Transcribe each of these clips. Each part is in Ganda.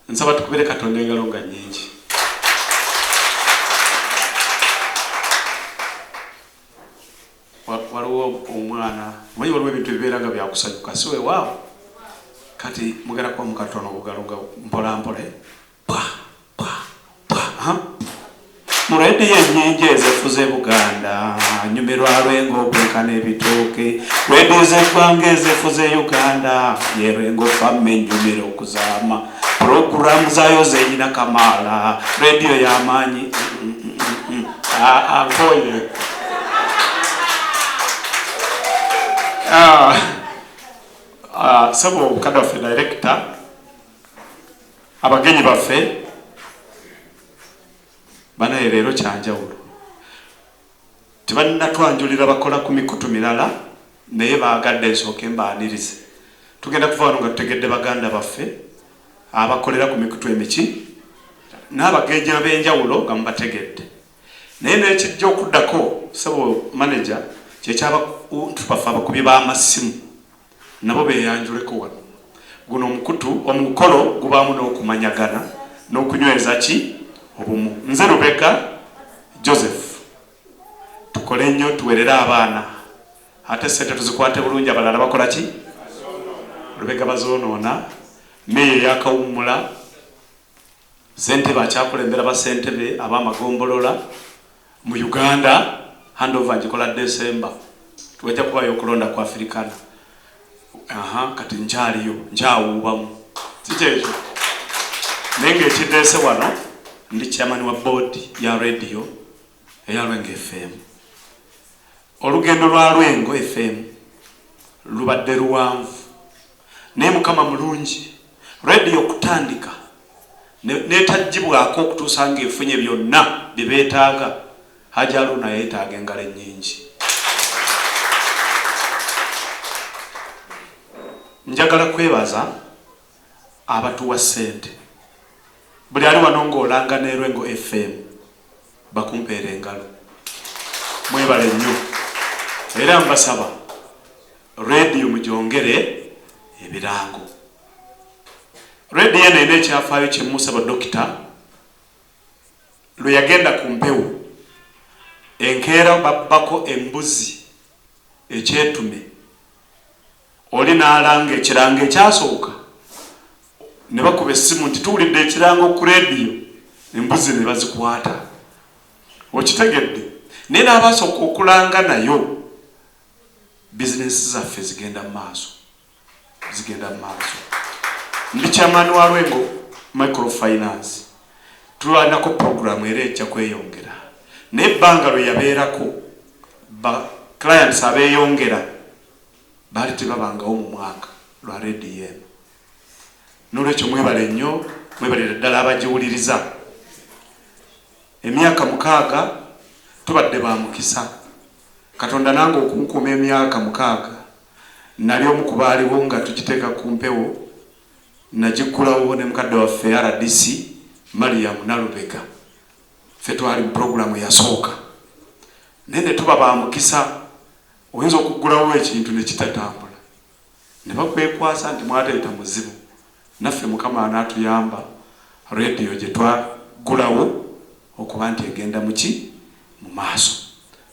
Nsaba tukubire Katonda engalo nga nnyingi. Waliwo omwana, omanyi waliwo ebintu ebibeera nga byakusanyuka, si weewaawo? Kati mugenda kuba mukatono obugalo nga mpola mpola, eh? Pa pa pa. Aha. Mu rediyo ennyingi ezefuze Buganda, nyumirwa Lwengo okwenkana ebitooke. Rediyo z'eggwanga ezefuze Uganda, ye Lwengo Fama ennyumira okuzaama. Pulogulaamu zaayo zeyina kamaala, rediyo y'amaanyi. Nkooye. Ssebo mukadde waffe director, abagenyi baffe banaye leero kyanjawulo, tebannatwanjulira bakola ku mikutu mirala, naye baagadde nsooke mbaanirize. Tugenda kuva wano nga tutegedde baganda baffe abakolera ku mikutu emiki n'abagenyi ab'enjawulo nga mubategedde. Naye n'ekijja okuddako, ssebo manager, kyeky'abantu baffe abakubi b'amasimu, nabo beeyanjuleko wano. Guno omukutu, omukolo gubaamu n'okumanyagana n'okunyweza ki obumu. Nze Lubega Joseph. Tukole nnyo tuwerere abaana, ate ssente tuzikwate bulungi, abalala bakola ki? Lubega bazoonoona. Meeya eyakawummula, ssentebe akyakulembera bassentebe ab'amagombolola mu Uganda, handover ngikola December, wajja kubayo okulonda ku Africana. Aha, kati nkyaliyo, nkyawuubamu, si kyekyo? Naye ng'ekindeese wano, ndi chairman wa board ya radio eya Lwengo FM. Olugendo lwa Lwengo FM lubadde luwanvu, naye Mukama mulungi. Radio okutandika netagibwako okutuusa ng'efunye byonna bye beetaaga. Haji Haruna yeetaaga engalo ennyingi. Njagala kwebaza abatuwa ssente. Buli ali wano ng'olanga ne Lwengo FM bakumpeera engalo. Mwebale nnyo. Era mbasaba radio mugyongere ebirango. Radio eno erina ekyafaayo kimu, ssebo dokita. Lwe yagenda ku mpewo, enkeera babbako embuzi ekyetume, oli n'alanga ekirango ekyasooka, ne bakuba essimu nti tuwulidde ekirango ku rediyo, embuzi ne bazikwata. Okitegedde? Naye n'abaasooka okulanga nayo, bizinensi zaffe zigenda mu maaso. Zigenda mu maaso. Ndi chairman wa Lwengo Microfinance. Tulwanako program era ejja kweyongera. Naye ebbanga lwe yabeerako, ba clients abeeyongera baali tebabangawo mu mwaka lwa rediyo eno. N'olwekyo mwebale nnyo, mwebalire ddala abagiwuliriza. Emyaka 6 tubadde ba mukisa. Katonda nange okunkuuma emyaka 6, nali omu ku baaliwo nga tugiteeka ku mpewo, nagiggulawo ne mukadde waffe RDC Mariam Nalubega. Ffe twali mu pulogulaamu eyasooka, naye ne tuba ba mukisa. Oyinza okuggulawo ekintu ne kitatambula ne bakwekwasa nti mwatayita muzibu. Naffe Mukama anaatuyamba rediyo gye twaggulawo okuba nti egenda muki mu maaso.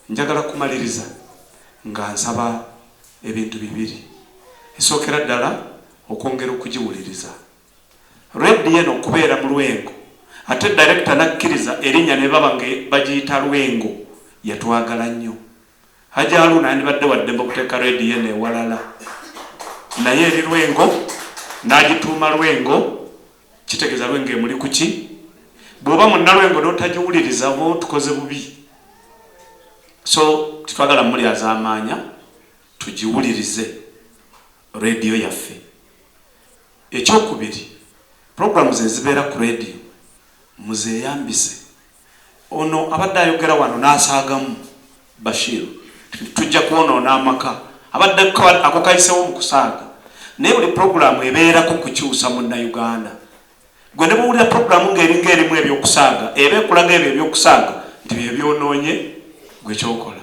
Njagala kumaliriza nga nsaba ebintu bibiri. Esookera ddala okwongera okugiwuliriza. Rediyo eno okubeera mu Lwengo ate director n'akkiriza erinnya ne baba nga bagiyita Lwengo, yatwagala nnyo. Haji Haruna yandibadde wa ddembe okuteeka rediyo eno ewalala, naye eri Lwengo n'agituuma Lwengo, kitegeeza Lwengo emuli ku ki? Bw'oba munnalwengo n'otagiwuliriza oba otukoze bubi. So tetwagala mulyazaamaanya, tugiwulirize rediyo yaffe. Ekyokubiri, programs ezibeera ku rediyo muzeeyambise. Ono abadde ayogera wano n'asaagamu Bashir, tujja kwonoona amaka. Abadde ako kayisewo mu kusaaga, naye buli pulogulaamu ebeerako kukyusa Munnayuganda. Gwe ne bw'owulira pulogulaamu ng'eringa erimu ebyokusaaga, eba ekulaga ebyo ebyokusaaga nti bye byonoonye gwe ky'okola.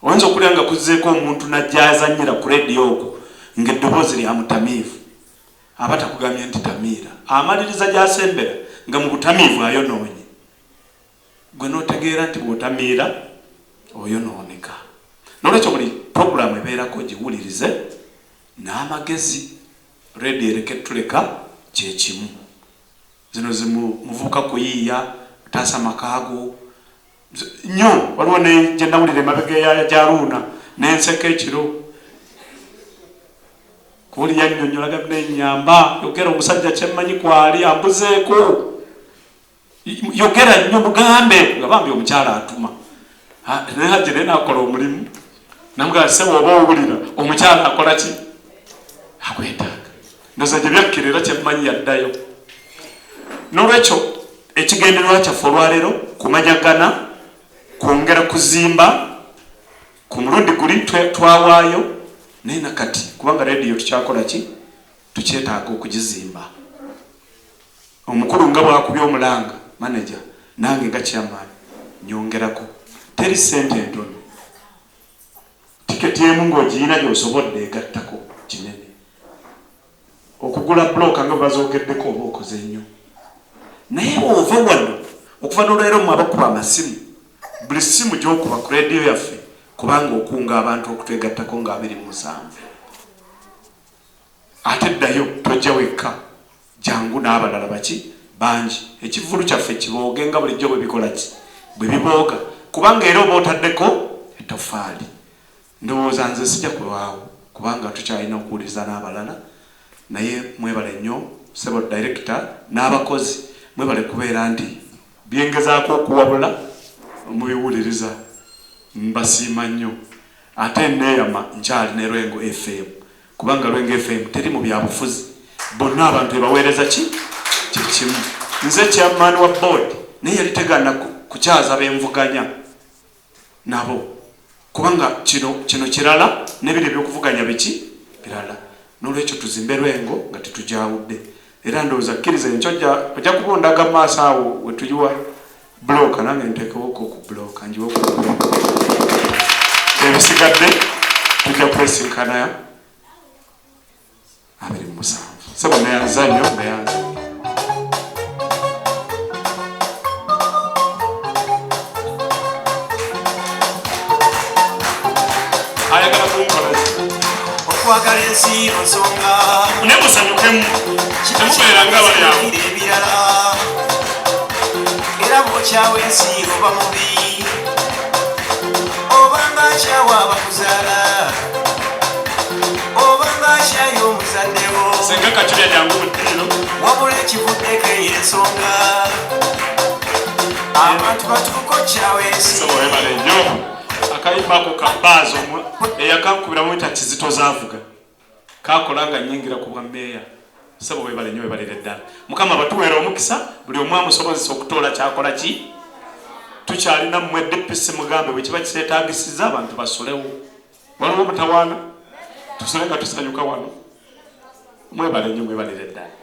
Oyinza okulya nga kuzzeeko omuntu n'ajja azannyira ku rediyo okwo ng'eddoboozi lya mutamiivu. Aba takugambye nti tamiira, amaliriza gy'asembera nga mu butamiivu ayonoonye. Gwe n'otegeera nti bw'otamiira oyonooneka. N'olwekyo buli pulogulaamu ebeerako giwulirize n'amagezi. Rediyo ereke tuleka kye kimu. Zino zi muvubuka kuyiiya, taasa amaka go nnyo. Waliwo ne gye nawulira emabega eya Jaruuna n'enseka ekiro kuli yannyonnyola nenyamba yogera omusajja kyemmanyi kwali ambuzeeko yogera nnyo mugambe nga bambi omukyala atuma naye hajji naye nakola omulimu namugamba sebo oba owulira omukyala akola ki akwetaaga ndoza gye byakkira era kyemmanyi yaddayo. N'olwekyo ekigendererwa kyaffe olwaleero kumanyagana, kwongera kuzimba ku mulundi guli twawaayo naye nakati kubanga rediyo tukyakola ki tukyetaaga okugizimba. Omukulu nga bwakubye omulanga manager nange nga chairman nyongerako teri sente ntono tiketi emu ng'ogiyina gy'osobodde egattako kinene okugula bulooka nga bwe bazoogeddeko oba okoze nnyo naye bw'ova wano okuva n'olwaleero mmwe abakuba amasimu buli simu gy'okuba ku rediyo yaffe kubanga okunga abantu okutwegattako nga 27 ate ddayo tojja wekka jangu n'abalala baki bangi ekivvulu kyaffe kibooge nga bulijjo bwe bikola ki bwe bibooga kubanga era oba otaddeko ettoffaali. Ndowooza nze sijja kulwawo kubanga tukyalina okuwuliriza n'abalala naye mwebale nnyo ssebo director n'abakozi mwebale kubeera nti byengezaako okuwabula mubiwuliriza mbasiima nnyo ate neeyama nkyali ne Lwengo FM kubanga Lwengo FM teri mu byabufuzi bonna abantu ebaweereza ki kyekimu. Nze chairman wa board naye yali tegaana kukyaza benvuganya nabo kubanga kino kirala n'ebiri ebyokuvuganya biki birala. N'olwekyo tuzimbe Lwengo nga tetujawudde era ndowooza kkiriza enkyo ojja kuba ondaga mu maaso awo we tuyiwa bulooka nange nteekewoko ku bulooka njiwe ku bulooka ebisigadde tujja kwesinkana 27. Sebo neyanza nnyo neyanza. Ayagala kunkola Okwagala ensi nsonga. Naye musanyukemu temubeera nga bali awo. Ebirala era bw'okyawa ensi oba mubi obanga akyawa abakuzaala obanga akyaye omuzaddewo. Senga Kaculya jangu mu ddiiro. Wabula ekivuddeko eyo ensonga abantu batuuka okyawa ensi. Sebo webale nnyo akayimba ako kabaazi eyakankubira muyita Kizito zaavuga kakola nga nyingira ku bwa mmeeya. Sebo webale nnyo webalire ddala Mukama batuweera omukisa buli omu amusobozesa okutoola kyakola ki tukyalina mmwe DPC mugambe bwe kiba kiseetaagisiza abantu basulewo waliwo omutawaana tusule nga tusanyuka wano mwebale nnyo mwebalire ddala.